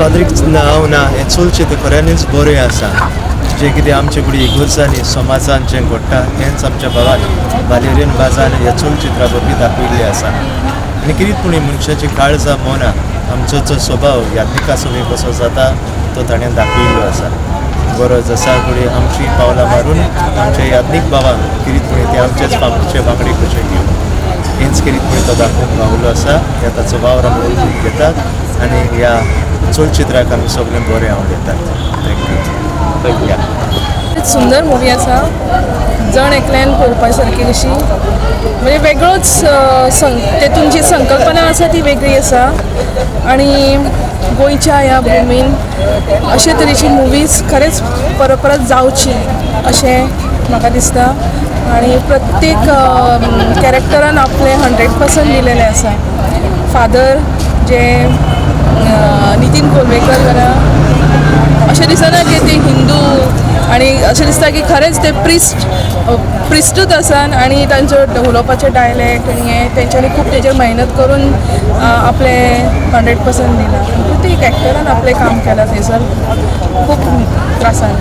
पाद्रीक हांव ना, हें चलचित्र खऱ्यांनीच बरें आसा. जें कितें आमचे कडेन इगर्जांनी, समाजान जें घडटा, तेंच आमच्या भावान वालेरियन वाजान ह्या चलचित्रा वरवीं दाखयल्लें आसा. आनी कितें पूण मनशाची काळजां, मनां, आमचो जो स्वभाव याज्ञिका सवी कसो जाता तो ताणें दाखयल्लो आसा. गरज आसा फुडें आमची पावलां मारून आमच्या याज्ञीक भावांक कितें पूण ते आमचेच फामिलीचे वांगडी कशे घेवन हेंच कितें पूण तो दाखोवंक पावलो आसा. ह्या ताचो वावर आमी ओळखून घेतात आनी ह्या चलचित्राक आमी सगळें बरें हांव घेतात. Thank you. Thank you. सुंदर मुवी आसा, जण एकल्यान पळोवपा सारकी कशी. म्हणजे वेगळोच सं तेतून जी संकल्पना आसा ती वेगळी आसा आनी गोंयच्या ह्या भुमीन अशे तरेची मुवीज खरेंच परत परत जावची अशें म्हाका दिसता. आनी प्रत्येक कॅरेक्टरान आपलें 100% दिलेलें आसा. फादर जे नितीन कोलवेकर जाल्यार अशें दिसना की ते हिंदू आनी अशें दिसता की खरेंच ते प्रिस्टूच आसान. आनी तांचो उलोवपाचें डायलॅक्ट आनी हें तेंच्यांनी खूब तेजेर मेहनत करून आपलें 100% दिलां. प्रत्येक एक्टरान आपलें काम केलां थंयसर खूब त्रासान.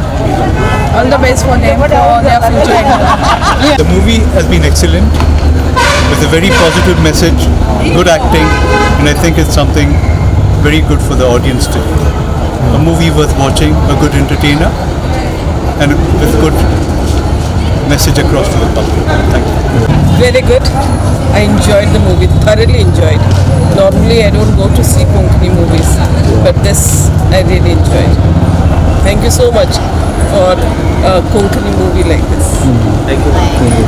All the best for them, for their future. The movie has been excellent with a very positive message, good acting, and I think it's something very good for the audience too. A movie worth watching, a good entertainer, and with good message across to the public. Thank you. Very good. I enjoyed the movie, thoroughly enjoyed. Normally, I don't go to see Konkani movies, but this I really enjoyed. Thank you so much for a Konkani movie like this. Thank you.